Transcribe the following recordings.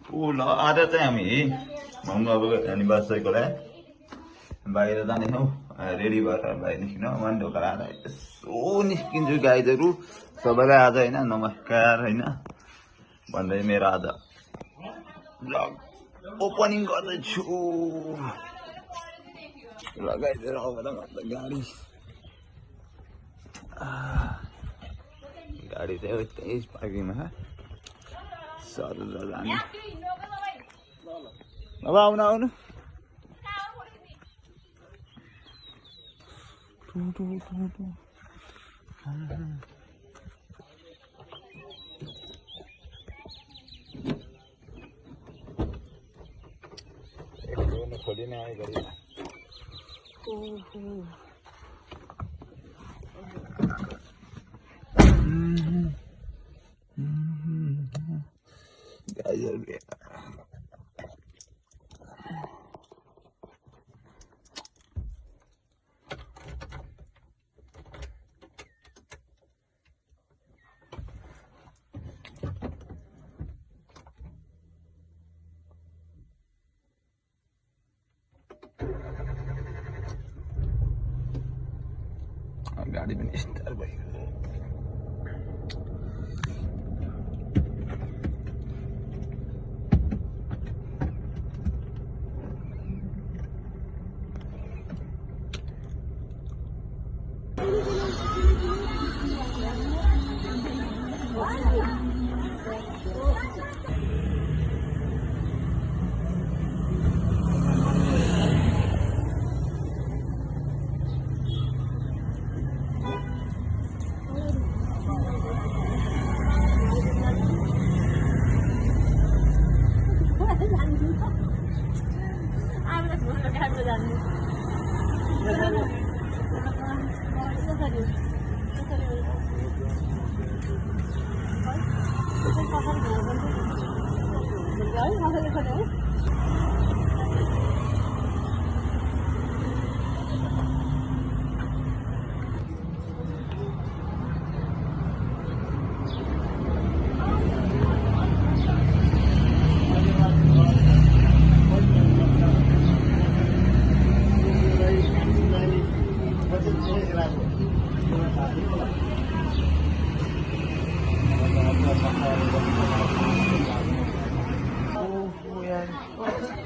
ल आज चाहिँ हामी मङ्गु अब अनि बसेकोलाई बाहिर जानेछौँ रेडी भएर बाहिर निस्किनु मन ढोका आएर यसो निस्किन्छु गाइजहरू सबैलाई आज होइन नमस्कार होइन भन्दै मेरो आज ब्लग ओपनिङ गर्दैछु लगाइदिएर अब गाडी गाडी चाहिँ त्यही पार्किङमा सर जाने अब आउनु आउनु खोली नै आयो गरी गाडी पनि स्टार्ट भयो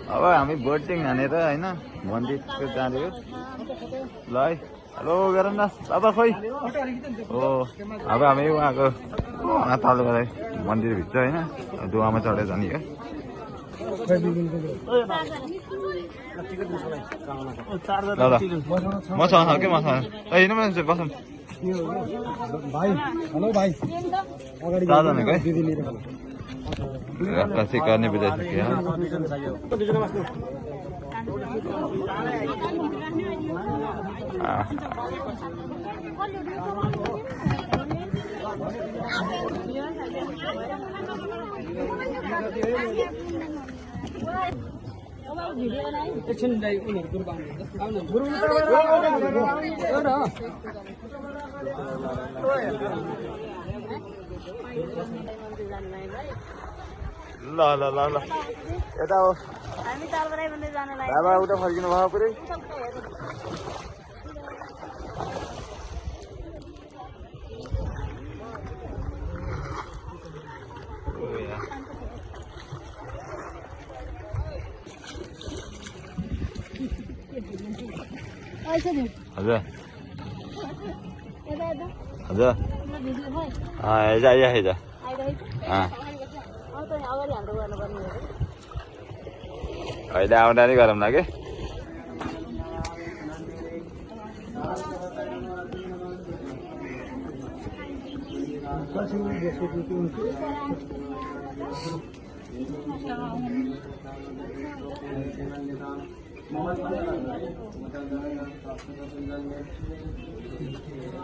अब हामी बोटिङ हानेर होइन मन्दिरको जाँदैयो ल है हेलो गरौँ न बाबा खोइ हो अब हामी उहाँको तल गएर मन्दिरभित्र होइन दुवामा चढेर जाने हो ल ल मसँग के मसँग होइन मान्छे बसौँ चारजनाको है रक्सी करने पे जैसे क्या ल ल ल ल यता हो बाबा उता फर्किनु भयो पुरै हजुर हजुर हेजा आइया हेजा अहिले आउँदा नि गरौँ न कि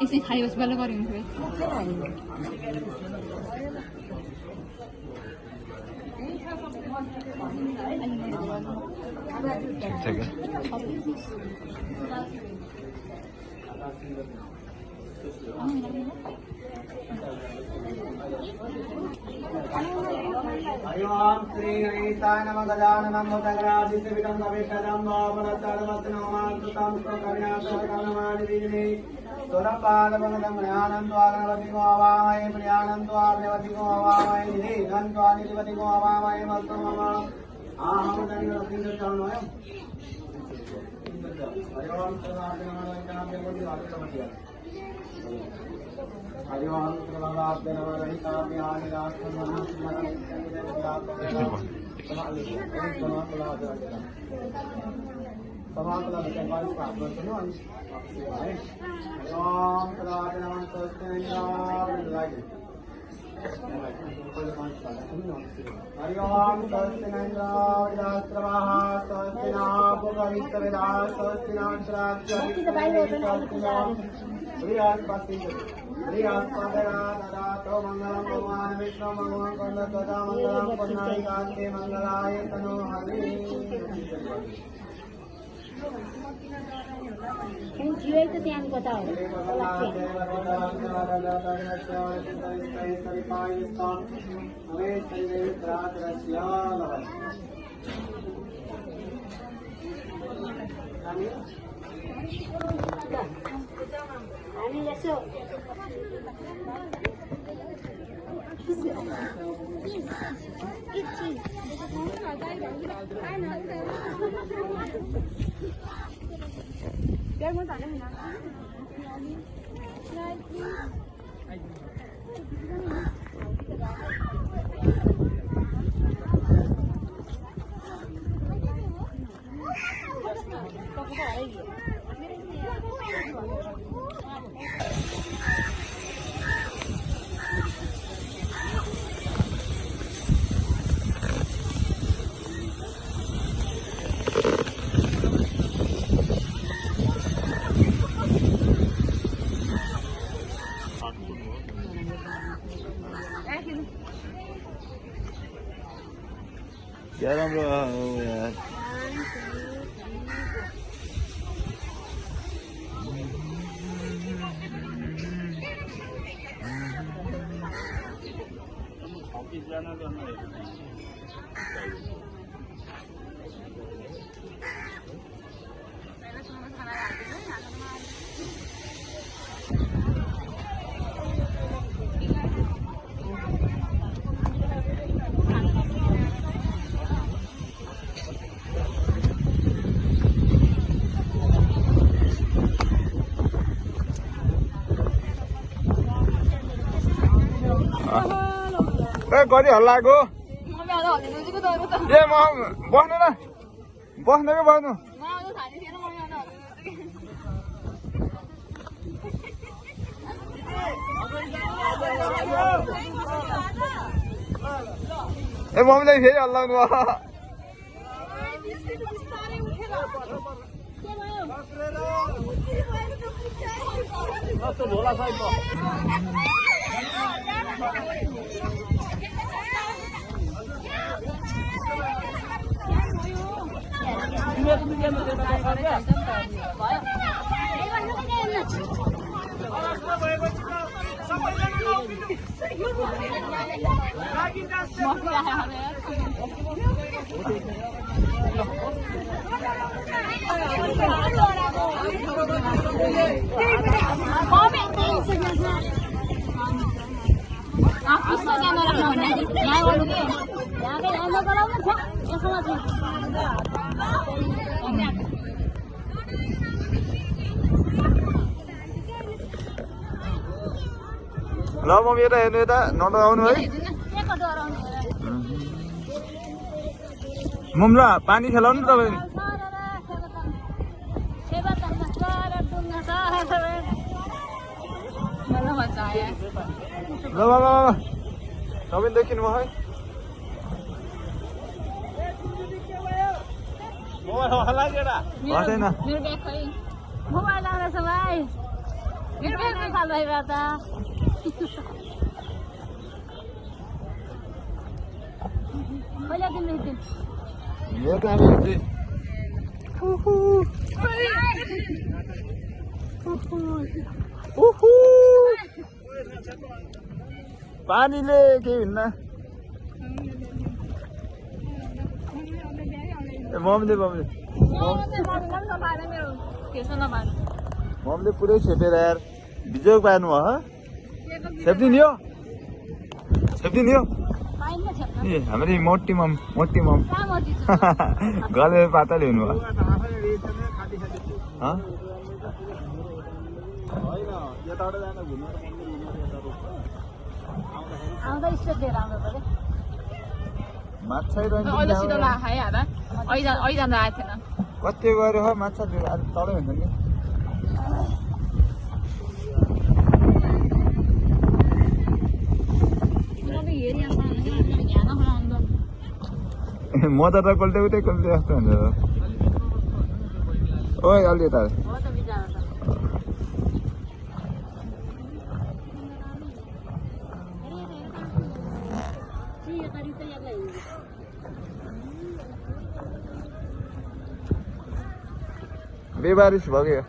यसै खाली बस बेला गऱ्यो भने ठिक छ हरिओम श्री गणेशाय नमः गजाननं भूतग्राधिसेवितं भवेशजं भवनचरवत्नोमान्तुतं स्वकर्ण्यासकर्णमादिविने सुरपादवगतं ज्ञानं त्वागणपतिको अवामहे प्रियानं त्वाग्नपतिको अवामहे निधीनं त्वानिधिपतिको अवामहे मस्तमम आहमदनिरसिंहचरणोय हरिओम सर्वार्थ नमः वैष्णवदेवोऽधिवासमतिः हरिओम सर्वभाग्य नमः रहिताभ्यानि हरिओम मंगलम भगवान विष्णु भगवान कंदकदा मंगलम पुण्यकांते मंगलाय तनो हरि जीवे तो ध्यान बताओ आणि जसं क्या राम्रो यार गरी हल्लाको ए म बस्नु न बस्नु कि बस्नु ए मम्मीलाई फेरि हल्लाउनु ल मम्मी यता हेर्नु यता नडराउनु है मम्ला पानी खेलाउनु नि तपाईँ ल ल ल तपाईँ देखिनु भयो है छैन मोबाइल आउँदैछ भाइ मेरो ब्यागमा थाल भइबा त पहिला तिमीले दिन यो कामले उहु पानीले केही हुन्न मम्मीले पुरै छेपेर यार बिजोग पार्नु भयो छेप्ने नि हो हाम्रो मोटी मम गलेर पातले हुनु भयो माछा कति गऱ्यो हो माछा तलै हुन्छ नि म त कोल्टे उतै कोल्टे जस्तो हुन्छ ओइ अलि यता बेबारिस भयो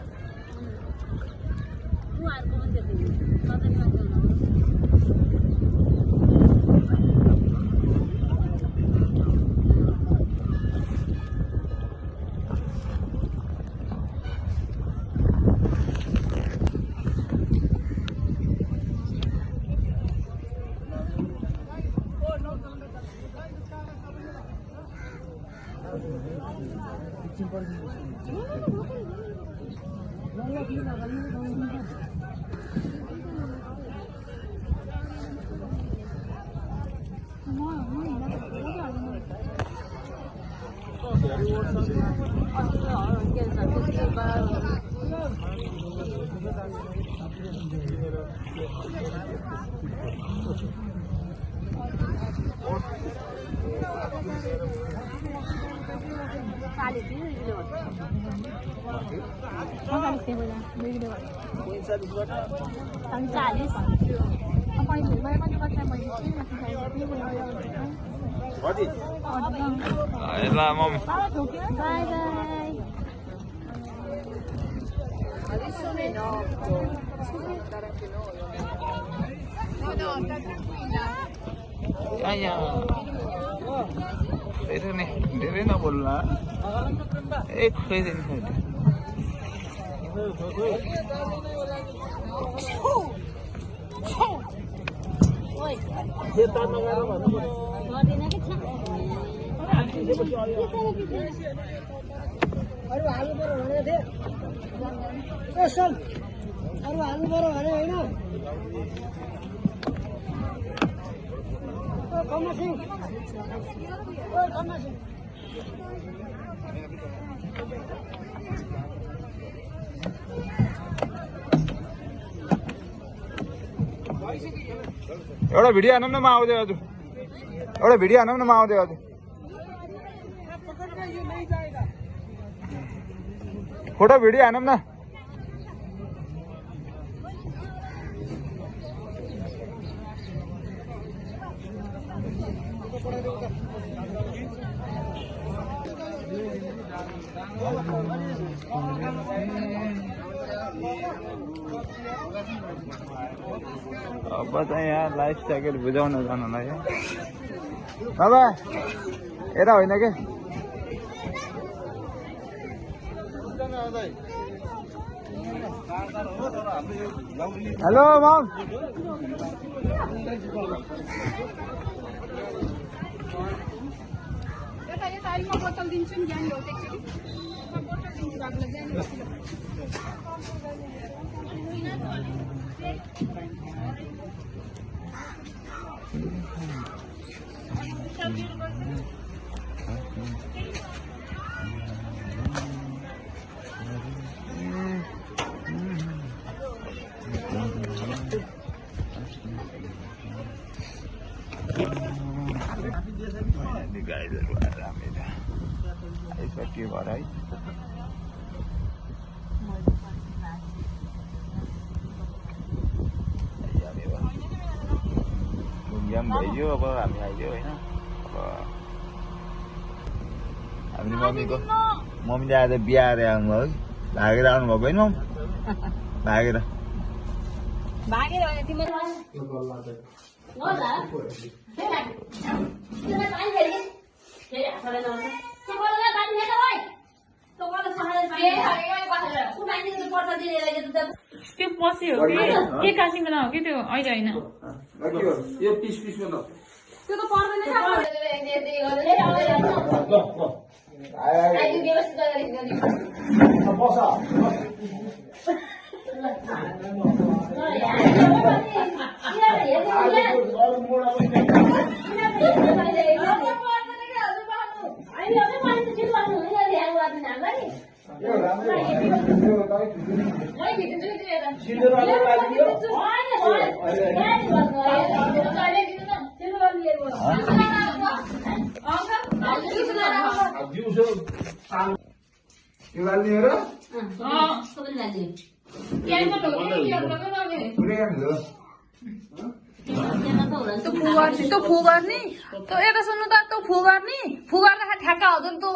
ल मम्मी बाई धेरै नबोल्ला एक खुवाइदिनु अरू हाल्नु पर्यो भने थिए अरू हाल्नु पर्यो भने होइन एउटा भिडियो हानौँ न म आउँदै हजुर एउटा भिडियो हानौँ न म आउँदै हजुर फोटो भिडियो हानौँ न अब चाहिँ यहाँ लाइफ ज्याकेट बुझाउन जानुलाई बाबा यता होइन के हेलो मम बोतल दिन्छु नि ज्ञान बोतल दिन्छु बाबुलाई ज्ञान गाईहरू रामेर आइसक्यो घर है घुमघाम भइयो अब हामी आइयो होइन अब हामीले मम्मीले आज बिहा आएर आउनुभयो है भागेर आउनुभएको होइन भागेर भागेर भने तिमीले यो बल्ला चाहिँ हो त तिमीले पानी फेरि फेरि हातले नआउँछ के बोल्ला पानी फेर ओइ तो मलाई सहाय पानी हालेको बसेर उठाइदिनु त पर्छ दिनेलाई त त्यो पछि हो कि के काटिङ बनाऊ कि त्यो अहिले होइन यो पिस पिस बनाऊ त्यो त पर्दैन नि व्यवस्थित गरेर बस यो गाली हेर त्यो फु गर्ने त्यो यता सुन्नु त त्यो फु गर्ने फु गर्दाखेरि ठ्याक्क हुँदो नि त्यो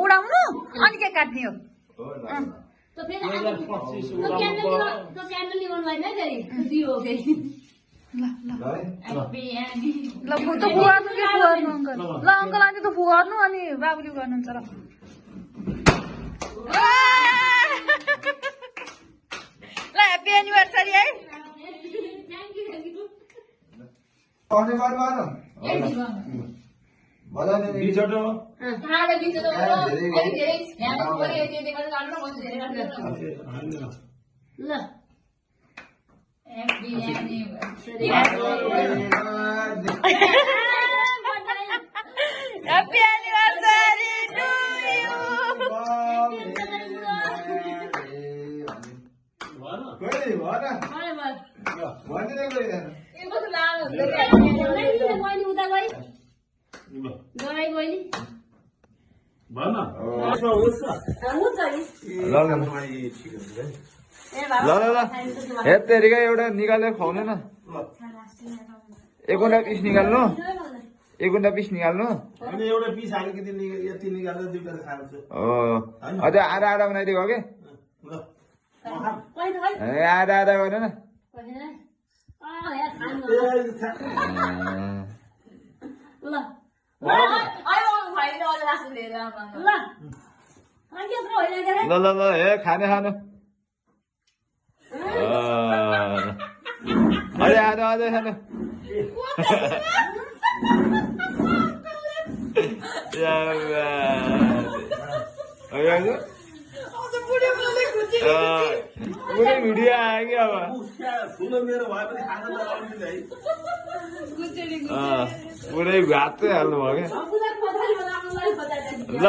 उडाउनु अनि के काट्ने हो ल त्यो फु गर्नु के फु गर्नु अङ्कल ल अङ्कल अनि त्यो फु गर्नु अनि बाबुले गर्नुहुन्छ ल ल ह्याप्पी एनिभर्सरी है पढ्ने बार बार बजाउने बिछोटो ह्याप्पी एनिभर्सरी टु यु हेत्तेरिका एउटा निकालेर खुवाउने न एकुन्डा पिस निकाल्नु एकुन्डा पिस निकाल्नु एउटा पिस अलिकति यति निकालेर दुईटा खान्छु अझ आधा आधा बनाइदिएको के आधा आधा गरेन ल ल ल हे खाने खानु अरे आधा आधा खानु पुरै भिडियो आयो कि अब पुरै भात चाहिँ हाल्नु भयो क्या ल